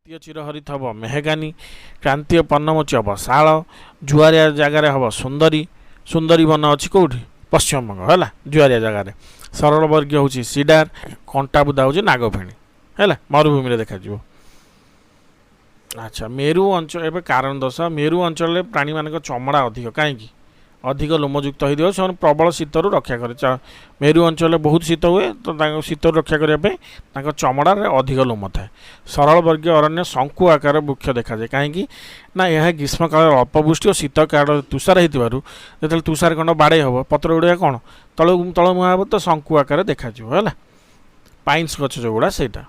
ଦ୍ୱିତୀୟ ଚିରହରିତ ହେବ ମେହଗାନି, କ୍ରାନ୍ତୀୟ ପର୍ଣ୍ଣମୋଚୀ ହେବ ଶାଳ, ଜୁଆରିଆ ଜାଗାରେ ହେବ ସୁନ୍ଦରୀ। ସୁନ୍ଦରୀ ବନ ଅଛି କେଉଁଠି? ପଶ୍ଚିମବଙ୍ଗ, ହେଲା, ଜୁଆରିଆ ଜାଗାରେ। ସରଳ ବର୍ଗୀୟ ହେଉଛି ସିଡାର, କଣ୍ଟାବୁଦା ହେଉଛି ନାଗଫେଣୀ, ହେଲା, ମରୁଭୂମିରେ ଦେଖାଯିବ। ଆଚ୍ଛା, ମେରୁ ଅଞ୍ଚଳ ଏବେ କାରଣ ଦର୍ଶାଅ। ମେରୁ ଅଞ୍ଚଳରେ ପ୍ରାଣୀମାନଙ୍କ ଚମଡ଼ା ଅଧିକ କାହିଁକି? ଅଧିକ ଲୋମଯୁକ୍ତ ହେଇଥିବ, ସେମାନେ ପ୍ରବଳ ଶୀତରୁ ରକ୍ଷା କରେ। ମେରୁ ଅଞ୍ଚଳରେ ବହୁତ ଶୀତ ହୁଏ, ତ ତାଙ୍କ ଶୀତରୁ ରକ୍ଷା କରିବା ପାଇଁ ତାଙ୍କ ଚମଡ଼ାରେ ଅଧିକ ଲୋମ ଥାଏ। ସରଳ ବର୍ଗୀୟ ଅରଣ୍ୟ ଶଙ୍କୁ ଆକାର ବୃକ୍ଷ ଦେଖାଯାଏ କାହିଁକି? ନା ଏହା ଗ୍ରୀଷ୍ମକାଳରେ ଅଳ୍ପ ବୃଷ୍ଟି ଓ ଶୀତକାଳରେ ତୁଷାର ହେଇଥିବାରୁ ଯେତେବେଳେ ତୁଷାର ଖଣ୍ଡ ବାଡ଼େଇ ହେବ, ପତ୍ର ଗୁଡ଼ିକ କ'ଣ ତଳକୁ ତଳମୁହାଁ ହେବ, ତ ଶଙ୍କୁ ଆକାର ଦେଖାଯିବ, ହେଲା। ପାଇନ୍ସ ଗଛ ଯେଉଁଗୁଡ଼ା ସେଇଟା।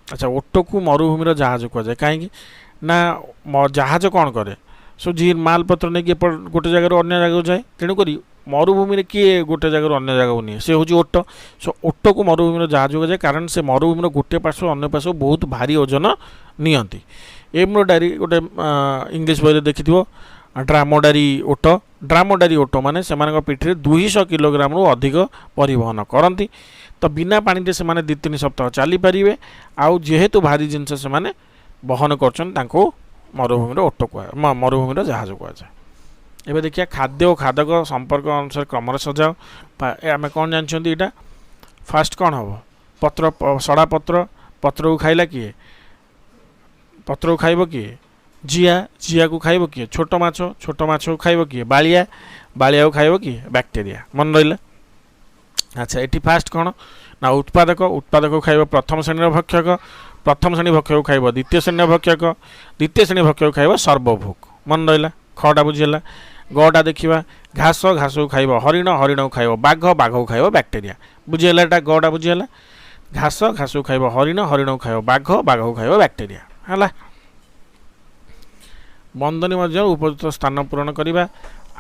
ଆଚ୍ଛା, ଓଟକୁ ମରୁଭୂମିର ଜାହାଜ କୁହାଯାଏ କାହିଁକି? ନା ଜାହାଜ କ'ଣ କରେ? ସବୁ ଝି ମାଲପତ୍ର ନେଇକି ଏପଟ ଗୋଟେ ଜାଗାରୁ ଅନ୍ୟ ଜାଗାକୁ ଯାଏ। ତେଣୁକରି ମରୁଭୂମିରେ କିଏ ଗୋଟେ ଜାଗାରୁ ଅନ୍ୟ ଜାଗାକୁ ନିଏ? ସେ ହେଉଛି ଓଟ। ସୋ ଓଟକୁ ମରୁଭୂମିର ଜାହାଜ କୁହାଯାଏ, କାରଣ ସେ ମରୁଭୂମିର ଗୋଟିଏ ପାର୍ଶ୍ୱରୁ ଅନ୍ୟ ପାର୍ଶ୍ୱକୁ ବହୁତ ଭାରି ଓଜନ ନିଅନ୍ତି। ଏମ୍ବ୍ରୋଡାରୀ ଗୋଟେ ଇଂଲିଶ ବହିରେ ଦେଖିଥିବ, ଡ୍ରାମୋଡାରୀ ଓଟ। ଡ୍ରାମୋଡାରୀ ଓଟ ମାନେ ସେମାନଙ୍କ ପିଠିରେ 200 କିଲୋଗ୍ରାମରୁ ଅଧିକ ପରିବହନ କରନ୍ତି। ତ ବିନା ପାଣିରେ ସେମାନେ 2-3 ସପ୍ତାହ ଚାଲିପାରିବେ। ଆଉ ଯେହେତୁ ଭାରି ଜିନିଷ ସେମାନେ ବହନ କରୁଛନ୍ତି, ତାଙ୍କୁ ମରୁଭୂମିର ଓଟ କୁହା, ମରୁଭୂମିର ଜାହାଜ କୁହାଯାଏ। ଏବେ ଦେଖିବା ଖାଦ୍ୟ ଓ ଖାଦକ ସମ୍ପର୍କ ଅନୁସାରେ କ୍ରମରେ ସଜାଅ। ଆମେ କ'ଣ ଜାଣିଛନ୍ତି? ଏଇଟା ଫାଷ୍ଟ କ'ଣ ହେବ? ପତ୍ର, ସଡ଼ା ପତ୍ର। ପତ୍ରକୁ ଖାଇଲା କିଏ? ପତ୍ରକୁ ଖାଇବ କିଏ? ଜିଆ। ଜିଆକୁ ଖାଇବ କିଏ? ଛୋଟ ମାଛ। ଛୋଟ ମାଛକୁ ଖାଇବ କିଏ? ବାଳିଆ। ବାଳିଆକୁ ଖାଇବ କିଏ? ବ୍ୟାକ୍ଟେରିଆ। ମନେ ରହିଲା? ଆଚ୍ଛା, ଏଠି ଫାଷ୍ଟ କ'ଣ ନା ଉତ୍ପାଦକ। ଉତ୍ପାଦକ ଖାଇବ ପ୍ରଥମ ଶ୍ରେଣୀର ଭକ୍ଷକ, ପ୍ରଥମ ଶ୍ରେଣୀ ଭକ୍ଷକ ଖାଇବ ଦ୍ୱିତୀୟ ଶ୍ରେଣୀର ଭକ୍ଷକ, ଦ୍ୱିତୀୟ ଶ୍ରେଣୀ ଭକ୍ଷକ ଖାଇବ ସର୍ବଭୋଗ। ମନେ ରହିଲା? ଖଟା ବୁଝିହେଲା? ଗଟା ଦେଖିବା। ଘାସ। ଘାସକୁ ଖାଇବ ହରିଣ, ହରିଣକୁ ଖାଇବ ବାଘ, ବାଘକୁ ଖାଇବ ବ୍ୟାକ୍ଟେରିଆ। ବୁଝିହେଲା? ଏଟା ଗଟା ବୁଝିହେଲା? ଘାସ, ଘାସକୁ ଖାଇବ ହରିଣ, ହରିଣକୁ ଖାଇବ ବାଘ, ବାଘକୁ ଖାଇବ ବ୍ୟାକ୍ଟେରିଆ। ହେଲା। ବନ୍ଧନୀ ମଧ୍ୟ ଉପଯୁକ୍ତ ସ୍ଥାନ ପୂରଣ କରିବା।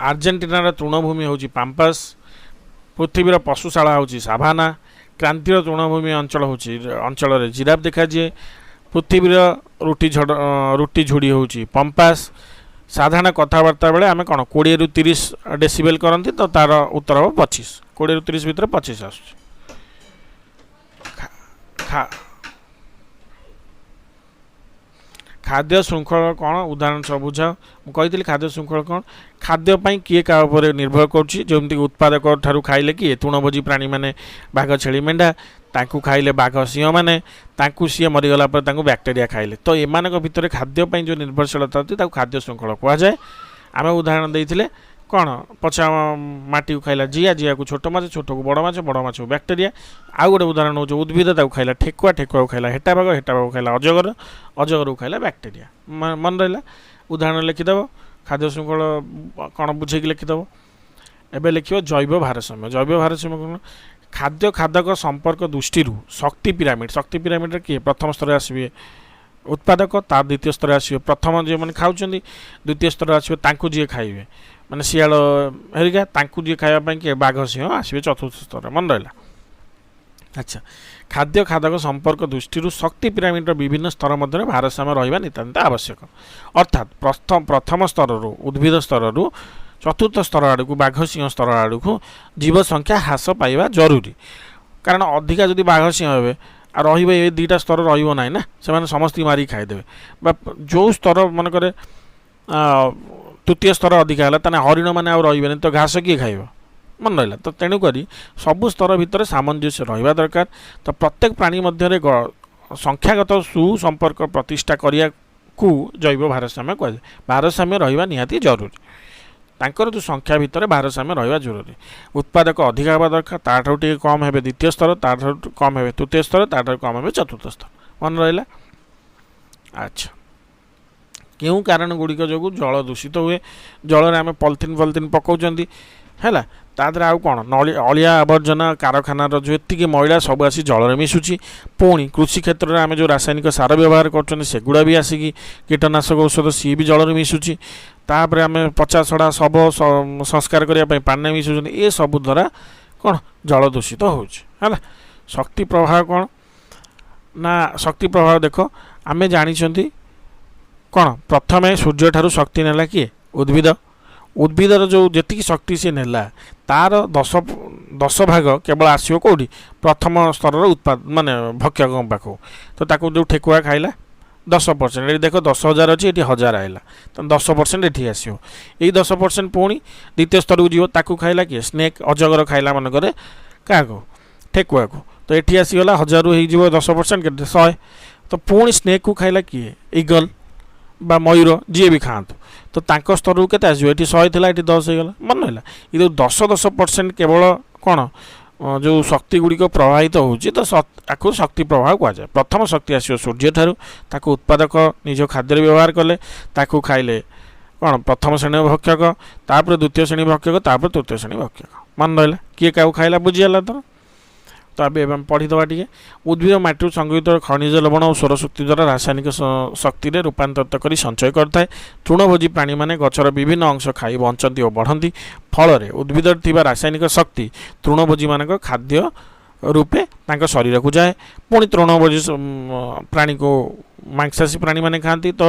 ଆର୍ଜେଣ୍ଟିନାର ତୃଣଭୂମି ହେଉଛି ପାମ୍ପାସ୍, ପୃଥିବୀର ପଶୁଶାଳା ହେଉଛି ସାଭାନା, କ୍ରାନ୍ତୀୟ ତୃଣଭୂମି ଅଞ୍ଚଳ ହେଉଛି ଅଞ୍ଚଳରେ ଜିରାଫ ଦେଖାଯାଏ, ପୃଥିବୀର ରୁଟି ଝଡ଼ ରୁଟି ଝୁଡ଼ି ହେଉଛି ପମ୍ପାସ୍। ସାଧାରଣ କଥାବାର୍ତ୍ତା ବେଳେ ଆମେ କ'ଣ 20ରୁ 30 ଡେସିବେଲ୍ କରନ୍ତି, ତ ତାର ଉତ୍ତର ହେବ 25। 20ରୁ 30 ଭିତରେ 25 ଆସୁଛି। ଖାଦ୍ୟ ଶୃଙ୍ଖଳ କ'ଣ? ଉଦାହରଣ ସହ ବୁଝାଅ। ମୁଁ କହିଥିଲି ଖାଦ୍ୟ ଶୃଙ୍ଖଳ କ'ଣ, ଖାଦ୍ୟ ପାଇଁ କିଏ କାହା ଉପରେ ନିର୍ଭର କରୁଛି। ଯେମିତିକି ଉତ୍ପାଦକ ଠାରୁ ଖାଇଲେ କିଏ? ତୃଣଭୋଜୀ ପ୍ରାଣୀମାନେ ବାଘ, ଛେଳି, ମେଣ୍ଢା। ତାଙ୍କୁ ଖାଇଲେ ବାଘ, ସିଂହମାନେ। ତାଙ୍କୁ ସିଏ ମରିଗଲା ପରେ ତାଙ୍କୁ ବ୍ୟାକ୍ଟେରିଆ ଖାଇଲେ। ତ ଏମାନଙ୍କ ଭିତରେ ଖାଦ୍ୟ ପାଇଁ ଯେଉଁ ନିର୍ଭରଶୀଳତା ଅଛି, ତାକୁ ଖାଦ୍ୟ ଶୃଙ୍ଖଳ କୁହାଯାଏ। ଆମେ ଉଦାହରଣ ଦେଇଥିଲେ କ'ଣ? ପଚା ମାଟିକୁ ଖାଇଲା ଜିଆ, ଜିଆକୁ ଛୋଟ ମାଛ, ଛୋଟକୁ ବଡ଼ ମାଛ, ବଡ଼ ମାଛକୁ ବ୍ୟାକ୍ଟେରିଆ। ଆଉ ଗୋଟେ ଉଦାହରଣ ହେଉଛି ଉଦ୍ଭିଦ, ତାକୁ ଖାଇଲା ଠେକୁଆ, ଠେକୁଆକୁ ଖାଇଲା ହେଟାବାଘ, ହେଟାବାଘକୁ ଖାଇଲା ଅଜଗର, ଅଜଗରକୁ ଖାଇଲା ବ୍ୟାକ୍ଟେରିଆ। ମନେ ରହିଲା? ଉଦାହରଣ ଲେଖିଦେବ। ଖାଦ୍ୟ ଶୃଙ୍ଖଳ କ'ଣ ବୁଝେଇକି ଲେଖିଦେବ। ଏବେ ଲେଖିବ ଜୈବ ଭାରସାମ୍ୟ। ଜୈବ ଭାରସାମ୍ୟ କ'ଣ? ଖାଦ୍ୟ ଖାଦକ ସମ୍ପର୍କ ଦୃଷ୍ଟିରୁ ଶକ୍ତି ପିରାମିଡ଼। ଶକ୍ତି ପିରାମିଡ଼ରେ କିଏ ପ୍ରଥମ ସ୍ତରରେ ଆସିବେ? ଉତ୍ପାଦକ। ତା ଦ୍ୱିତୀୟ ସ୍ତରରେ ଆସିବେ ପ୍ରଥମ ଯେଉଁମାନେ ଖାଉଛନ୍ତି, ଦ୍ୱିତୀୟ ସ୍ତରରେ ଆସିବେ ତାଙ୍କୁ ଯିଏ ଖାଇବେ, ମାନେ ଶିଆଳ ହେରିକା, ତାଙ୍କୁ ଯିଏ ଖାଇବା ପାଇଁ କିଏ? ବାଘ, ସିଂହ ଆସିବେ ଚତୁର୍ଥ ସ୍ତରରେ। ମନେ ରହିଲା? ଆଚ୍ଛା, ଖାଦ୍ୟ ଖାଦକ ସମ୍ପର୍କ ଦୃଷ୍ଟିରୁ ଶକ୍ତି ପିରାମିଡ଼ର ବିଭିନ୍ନ ସ୍ତର ମଧ୍ୟରେ ଭାରସାମ୍ୟ ରହିବା ନିତାନ୍ତ ଆବଶ୍ୟକ। ଅର୍ଥାତ୍ ପ୍ରଥମ ସ୍ତରରୁ, ଉଦ୍ଭିଦ ସ୍ତରରୁ ଚତୁର୍ଥ ସ୍ତର ଆଡ଼କୁ, ବାଘ ସିଂହ ସ୍ତର ଆଡ଼କୁ ଜୀବ ସଂଖ୍ୟା ହ୍ରାସ ପାଇବା ଜରୁରୀ। କାରଣ ଅଧିକା ଯଦି ବାଘ ସିଂହ ହେବେ ଆଉ ରହିବେ, ଏ ଦୁଇଟା ସ୍ତର ରହିବ ନାହିଁ ନା, ସେମାନେ ସମସ୍ତଙ୍କୁ ମାରିକି ଖାଇଦେବେ। ବା ଯେଉଁ ସ୍ତର ମନେକରେ ତୃତୀୟ ସ୍ତର ଅଧିକା ହେଲା, ତାହେଲେ ହରିଣମାନେ ଆଉ ରହିବେନି, ତ ଘାସ କିଏ ଖାଇବ? ମନେ ରହିଲା? ତ ତେଣୁକରି ସବୁ ସ୍ତର ଭିତରେ ସାମଞ୍ଜସ୍ୟ ରହିବା ଦରକାର। ତ ପ୍ରତ୍ୟେକ ପ୍ରାଣୀ ମଧ୍ୟରେ ସଂଖ୍ୟାଗତ ସୁସମ୍ପର୍କ ପ୍ରତିଷ୍ଠା କରିବାକୁ ଜୈବ ଭାରସାମ୍ୟ କୁହାଯାଏ। ଭାରସାମ୍ୟ ରହିବା ନିହାତି ଜରୁରୀ। ତାଙ୍କର ଯେଉଁ ସଂଖ୍ୟା ଭିତରେ ଭାରସାମ୍ୟ ରହିବା ଜରୁରୀ। ଉତ୍ପାଦକ ଅଧିକା ହେବା ଦରକାର, ତାଠାରୁ ଟିକେ କମ୍ ହେବେ ଦ୍ୱିତୀୟ ସ୍ତର, ତାଠାରୁ କମ୍ ହେବେ ତୃତୀୟ ସ୍ତର, ତାଠାରୁ କମ୍ ହେବେ ଚତୁର୍ଥ ସ୍ତର। ମନେ ରହିଲା? ଆଚ୍ଛା, କେଉଁ କାରଣ ଗୁଡ଼ିକ ଯୋଗୁଁ ଜଳ ଦୂଷିତ ହୁଏ? ଜଳରେ ଆମେ ପଲିଥିନ୍ ଫଲିଥିନ୍ ପକାଉଛନ୍ତି, ହେଲା, ତା ଦେହରେ ଆଉ କ'ଣ ନଳି, ଅଳିଆ ଆବର୍ଜନା, କାରଖାନାର ଯେତିକି ମଇଳା ସବୁ ଆସି ଜଳରେ ମିଶୁଛି। ପୁଣି କୃଷି କ୍ଷେତ୍ରରେ ଆମେ ଯେଉଁ ରାସାୟନିକ ସାର ବ୍ୟବହାର କରୁଛନ୍ତି, ସେଗୁଡ଼ା ବି ଆସିକି, କୀଟନାଶକ ଔଷଧ, ସିଏ ବି ଜଳରେ ମିଶୁଛି। ତାପରେ ଆମେ ପଚାସଢ଼ା ଶବ ସଂସ୍କାର କରିବା ପାଇଁ ପାଣିରେ ମିଶୁଛନ୍ତି। ଏସବୁ ଦ୍ୱାରା କ'ଣ ଜଳ ଦୂଷିତ ହେଉଛି, ହେଲା। ଶକ୍ତି ପ୍ରବାହ କ'ଣ ନା, ଶକ୍ତି ପ୍ରବାହ ଦେଖ, ଆମେ ଜାଣିଛନ୍ତି କ'ଣ? ପ୍ରଥମେ ସୂର୍ଯ୍ୟଠାରୁ ଶକ୍ତି ନେଲା କିଏ? ଉଦ୍ଭିଦ। ଉଦ୍ଭିଦର ଯେଉଁ ଯେତିକି ଶକ୍ତି ସିଏ ନେଲା, ତାର 10 ଭାଗ କେବଳ ଆସିବ କେଉଁଠି? ପ୍ରଥମ ସ୍ତରର ଉତ୍ପାଦ ମାନେ ଭକ୍ଷକଙ୍କ ପାଖକୁ। ତ ତାକୁ ଯେଉଁ ଠେକୁଆ ଖାଇଲା 10%। ଏଠି ଦେଖ, 10,000 ଅଛି, ଏଠି 1,000 ଆଇଲା, ତ 10% ଏଠି ଆସିବ। ଏଇ 10% ପୁଣି ଦ୍ୱିତୀୟ ସ୍ତରକୁ ଯିବ। ତାକୁ ଖାଇଲା କିଏ? ସ୍ନେକ୍, ଅଜଗର ଖାଇଲା ମନେକରେ କାହାକୁ? ଠେକୁଆକୁ। ତ ଏଠି ଆସିଗଲା, 1,000ରୁ ହେଇଯିବ 10% କେତେ? 100। ତ ପୁଣି ସ୍ନେକ୍କୁ ଖାଇଲା କିଏ? ଇଗଲ୍ ବା ମୟୂର, ଯିଏ ବି ଖାଆନ୍ତୁ। ତ ତାଙ୍କ ସ୍ତରକୁ କେତେ ଆସିବ? ଏଠି 100 ଥିଲା, ଏଠି 10 ହେଇଗଲା। ମନେ ରହିଲା? ଏ ଯେଉଁ 10 10% କେବଳ କ'ଣ ଯେଉଁ ଶକ୍ତି ଗୁଡ଼ିକ ପ୍ରବାହିତ ହେଉଛି, ତ ତାକୁ ଶକ୍ତି ପ୍ରବାହ କୁହାଯାଏ। ପ୍ରଥମ ଶକ୍ତି ଆସିବ ସୂର୍ଯ୍ୟଠାରୁ। ତାକୁ ଉତ୍ପାଦକ ନିଜ ଖାଦ୍ୟରେ ବ୍ୟବହାର କଲେ। ତାକୁ ଖାଇଲେ କ'ଣ? ପ୍ରଥମ ଶ୍ରେଣୀ ଭକ୍ଷକ, ତାପରେ ଦ୍ୱିତୀୟ ଶ୍ରେଣୀ ଭକ୍ଷକ, ତାପରେ ତୃତୀୟ ଶ୍ରେଣୀ ଭକ୍ଷକ। ମନେ ରହିଲା? କିଏ କାହାକୁ ଖାଇଲା, ବୁଝିଗଲା ତ? ତ ଏବେ ଆମେ ପଢ଼ିଦେବା ଟିକେ। ଉଦ୍ଭିଦ ମାଟିରୁ ସଂଗୃହୀତ ଖଣିଜ ଲବଣ ଓ ସୌରଶକ୍ତି ଦ୍ୱାରା ରାସାୟନିକ ଶକ୍ତିରେ ରୂପାନ୍ତରିତ କରି ସଞ୍ଚୟ କରିଥାଏ। ତୃଣଭୋଜୀ ପ୍ରାଣୀମାନେ ଗଛର ବିଭିନ୍ନ ଅଂଶ ଖାଇ ବଞ୍ଚନ୍ତି ଓ ବଢ଼ନ୍ତି। ଫଳରେ ଉଦ୍ଭିଦରେ ଥିବା ରାସାୟନିକ ଶକ୍ତି ତୃଣଭୋଜୀମାନଙ୍କ ଖାଦ୍ୟ ରୂପେ ତାଙ୍କ ଶରୀରକୁ ଯାଏ। ପୁଣି ତୃଣଭୋଜୀ ପ୍ରାଣୀକୁ ମାଂସାଶୀ ପ୍ରାଣୀମାନେ ଖାଆନ୍ତି। ତ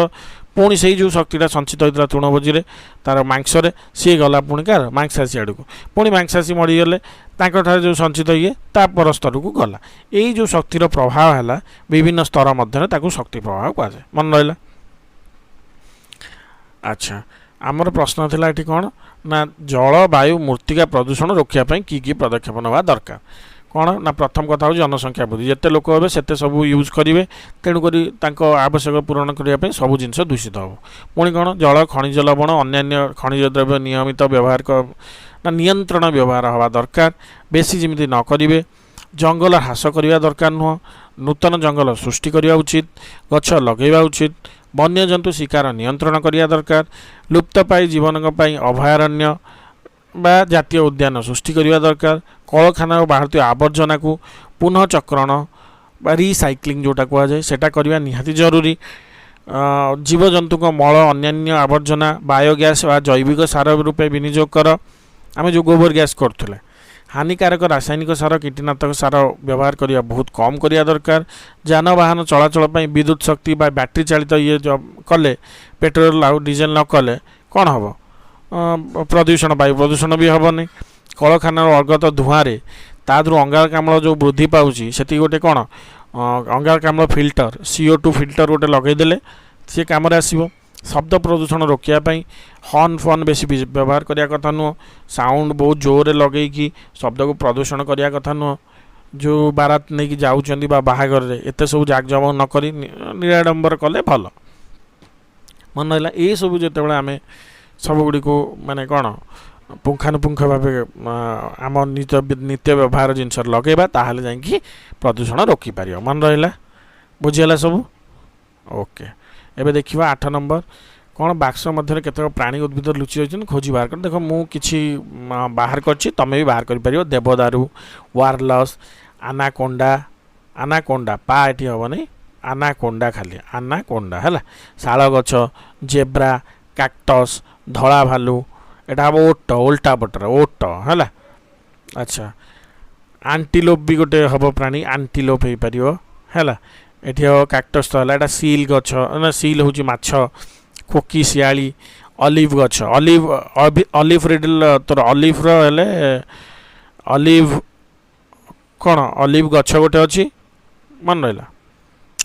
ପୁଣି ସେଇ ଯେଉଁ ଶକ୍ତିଟା ସଞ୍ଚିତ ହୋଇଥିଲା ତୃଣଭୋଜୀରେ, ତାର ମାଂସରେ, ସିଏ ଗଲା ପୁଣି କାହାର? ମାଂସାଶୀ ଆଡ଼କୁ। ପୁଣି ମାଂସାଶୀ ମରିଗଲେ, ତାଙ୍କଠାରେ ଯେଉଁ ସଞ୍ଚିତ ଇଏ ତା ପର ସ୍ତରକୁ ଗଲା। ଏଇ ଯେଉଁ ଶକ୍ତିର ପ୍ରବାହ ହେଲା ବିଭିନ୍ନ ସ୍ତର ମଧ୍ୟରେ, ତାକୁ ଶକ୍ତି ପ୍ରବାହ କୁହାଯାଏ। ମନେ ରହିଲା? ଆଚ୍ଛା, ଆମର ପ୍ରଶ୍ନ ଥିଲା ଏଠି କ'ଣ ନା ଜଳ, ବାୟୁ, ମୃତ୍ତିକା ପ୍ରଦୂଷଣ ରୋକିବା ପାଇଁ କି କି ପଦକ୍ଷେପ ନେବା ଦରକାର? କ'ଣ ନା ପ୍ରଥମ କଥା ହେଉଛି ଜନସଂଖ୍ୟା ବୃଦ୍ଧି। ଯେତେ ଲୋକ ହେବେ, ସେତେ ସବୁ ୟୁଜ୍ କରିବେ। ତେଣୁକରି ତାଙ୍କ ଆବଶ୍ୟକ ପୂରଣ କରିବା ପାଇଁ ସବୁ ଜିନିଷ ଦୂଷିତ ହେବ। ପୁଣି କ'ଣ? ଜଳ, ଖଣିଜ ଲବଣ, ଅନ୍ୟାନ୍ୟ ଖଣିଜ ଦ୍ରବ୍ୟ ନିୟମିତ ବ୍ୟବହାର ନା ନିୟନ୍ତ୍ରଣ ବ୍ୟବହାର ହେବା ଦରକାର। ବେଶୀ ଯେମିତି ନ କରିବେ। ଜଙ୍ଗଲ ହ୍ରାସ କରିବା ଦରକାର ନୁହଁ, ନୂତନ ଜଙ୍ଗଲ ସୃଷ୍ଟି କରିବା ଉଚିତ। ଗଛ ଲଗାଇବା ଉଚିତ। ବନ୍ୟଜନ୍ତୁ ଶିକାର ନିୟନ୍ତ୍ରଣ କରିବା ଦରକାର। ଲୁପ୍ତପ୍ରାୟ ଜୀବଙ୍କ ପାଇଁ ଅଭୟାରଣ୍ୟ ବା ଜାତୀୟ ଉଦ୍ୟାନ ସୃଷ୍ଟି କରିବା ଦରକାର। କଳଖାନାରୁ ବାହାରୁଥିବା ଆବର୍ଜନାକୁ ପୁନଃଚକ୍ରଣ ବା ରିସାଇକ୍ଲିଂ ଯେଉଁଟା କୁହାଯାଏ, ସେଇଟା କରିବା ନିହାତି ଜରୁରୀ। ଜୀବଜନ୍ତୁଙ୍କ ମଳ, ଅନ୍ୟାନ୍ୟ ଆବର୍ଜନା ବାୟୋଗ୍ୟାସ୍ ବା ଜୈବିକ ସାର ରୂପେ ବିନିଯୋଗ କର। ଆମେ ଯେଉଁ ଗୋବର ଗ୍ୟାସ୍ କରୁଥିଲେ। ହାନିକାରକ ରାସାୟନିକ ସାର, କୀଟନାଶକ ସାର ବ୍ୟବହାର କରିବା ବହୁତ କମ୍ କରିବା ଦରକାର। ଯାନବାହନ ଚଳାଚଳ ପାଇଁ ବିଦ୍ୟୁତ ଶକ୍ତି ବା ବ୍ୟାଟେରୀ ଚାଳିତ ଇଏ କଲେ, ପେଟ୍ରୋଲ ଆଉ ଡିଜେଲ ନ କଲେ କ'ଣ ହେବ? ପ୍ରଦୂଷଣ, ବାୟୁ ପ୍ରଦୂଷଣ ବି ହେବନି। କଳଖାନାର ଅର୍ଗତ ଧୂଆଁରେ ତା ଦେହରୁ ଅଙ୍ଗାରକାମ୍ଳ ଯେଉଁ ବୃଦ୍ଧି ପାଉଛି, ସେତିକି ଗୋଟେ କ'ଣ ଅଙ୍ଗାରକାମ୍ଳ ଫିଲ୍ଟର, CO2 filter ଗୋଟେ ଲଗେଇଦେଲେ ସିଏ କାମରେ ଆସିବ। ଶବ୍ଦ ପ୍ରଦୂଷଣ ରୋକିବା ପାଇଁ ହର୍ନ ଫର୍ନ ବେଶୀ ବ୍ୟବହାର କରିବା କଥା ନୁହଁ। ସାଉଣ୍ଡ ବହୁତ ଜୋରରେ ଲଗେଇକି ଶବ୍ଦକୁ ପ୍ରଦୂଷଣ କରିବା କଥା ନୁହଁ। ଯେଉଁ ବାରାତ ନେଇକି ଯାଉଛନ୍ତି ବା ବାହାଘରରେ ଏତେ ସବୁ ଜାକଜମକ ନ କରି ନିରାଡ଼ମ୍ବର କଲେ ଭଲ। ମନେ ରହିଲା? ଏଇସବୁ ଯେତେବେଳେ ଆମେ ସବୁଗୁଡ଼ିକୁ ମାନେ କ'ଣ ପୁଙ୍ଖାନୁପୁଙ୍ଖ ଭାବେ ଆମ ନିଜ ନିତ୍ୟ ବ୍ୟବହାର ଜିନିଷରେ ଲଗେଇବା, ତାହେଲେ ଯାଇକି ପ୍ରଦୂଷଣ ରୋକିପାରିବ। ମନେ ରହିଲା? ବୁଝିଗଲା ସବୁ? ଓକେ, ଏବେ ଦେଖିବା 8 ନମ୍ବର କ'ଣ। ବାକ୍ସ ମଧ୍ୟରେ କେତେକ ପ୍ରାଣୀ, ଉଦ୍ଭିଦ ଲୁଚି ରହିଛନ୍ତି, ଖୋଜି ବାହାର କର। ଦେଖ, ମୁଁ କିଛି ବାହାର କରିଛି, ତୁମେ ବି ବାହାର କରିପାରିବ। ଦେବଦାରୁ, ୱାଲରସ୍, ଆନାକୋଣ୍ଡା। ଆନାକୋଣ୍ଡା ପା ଏଠି ହେବନି, ଆନାକୋଣ୍ଡା, ଖାଲି ଆନାକୋଣ୍ଡା ହେଲା। ଶାଳ ଗଛ, ଜେବ୍ରା, କାକ୍ଟସ୍, ଧଳା ଭାଲୁ। ଏଇଟା ହେବ ଓଟ, ଓଲଟା ପଟରେ ଓଟ ହେଲା। ଆଚ୍ଛା, ଆଣ୍ଟିଲୋପ୍ ବି ଗୋଟେ ହେବ ପ୍ରାଣୀ, ଆଣ୍ଟିଲୋପ୍ ହେଇପାରିବ। ହେଲା, ଏଠି ହେବ କାକ୍ଟସ୍ ତ ହେଲା। ଏଇଟା ସିଲ୍ ଗଛ ନା, ସିଲ୍ ହେଉଛି ମାଛ। କୋକି ଶିଆଳି, ଅଲିଭ୍ ଗଛ, ଅଲିଭ୍, ଅଲିଭ୍ ରିଡଲ୍ ତୋର ଅଲିଭ୍ର ହେଲେ ଅଲିଭ୍ କ'ଣ, ଅଲିଭ୍ ଗଛ ଗୋଟେ ଅଛି। ମନେ ରହିଲା?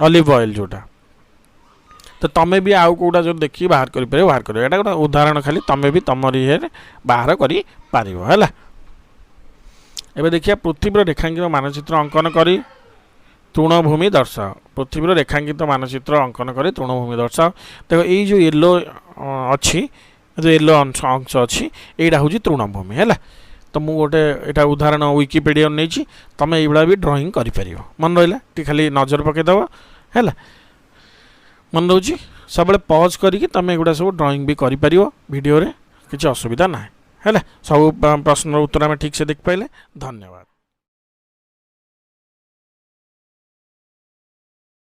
ଅଲିଭ୍ ଅଏଲ୍ ଯେଉଁଟା। ତ ତମେ ବି ଆଉ କେଉଁଟା ଯଦି ଦେଖିକି ବାହାର କରିପାରିବ, ବାହାର କରିବ। ଏଇଟା ଗୋଟେ ଉଦାହରଣ ଖାଲି, ତମେ ବି ତମର ଇଏରେ ବାହାର କରିପାରିବ। ହେଲା, ଏବେ ଦେଖିବା। ପୃଥିବୀର ରେଖାଙ୍କିତ ମାନଚିତ୍ର ଅଙ୍କନ କରି ତୃଣଭୂମି ଦର୍ଶାଅ। ପୃଥିବୀର ରେଖାଙ୍କିତ ମାନଚିତ୍ର ଅଙ୍କନ କରି ତୃଣଭୂମି ଦର୍ଶାଅ। ଦେଖ, ଏଇ ଯେଉଁ ୟେଲୋ ଅଛି, ଯେଉଁ ୟେଲୋ ଅଂଶ ଅଛି, ଏଇଟା ହେଉଛି ତୃଣଭୂମି। ହେଲା ତ, ମୁଁ ଗୋଟେ ଏଇଟା ଉଦାହରଣ ୱିକିପିଡ଼ିଆ ନେଇଛି, ତୁମେ ଏଇଭଳିଆ ବି ଡ୍ରଇଂ କରିପାରିବ। ମନେ ରହିଲା? ଟିକେ ଖାଲି ନଜର ପକାଇଦେବ। ହେଲା, ମନେ ରହୁଛି? ସବୁବେଳେ ପଜ୍ କରିକି ତୁମେ ଏଗୁଡ଼ା ସବୁ ଡ୍ରଇଂ ବି କରିପାରିବ ଭିଡ଼ିଓରେ, କିଛି ଅସୁବିଧା ନାହିଁ। ହେଲା, ସବୁ ପ୍ରଶ୍ନର ଉତ୍ତର ଆମେ ଠିକ୍ସେ ଦେଖିପାରିଲେ। ଧନ୍ୟବାଦ।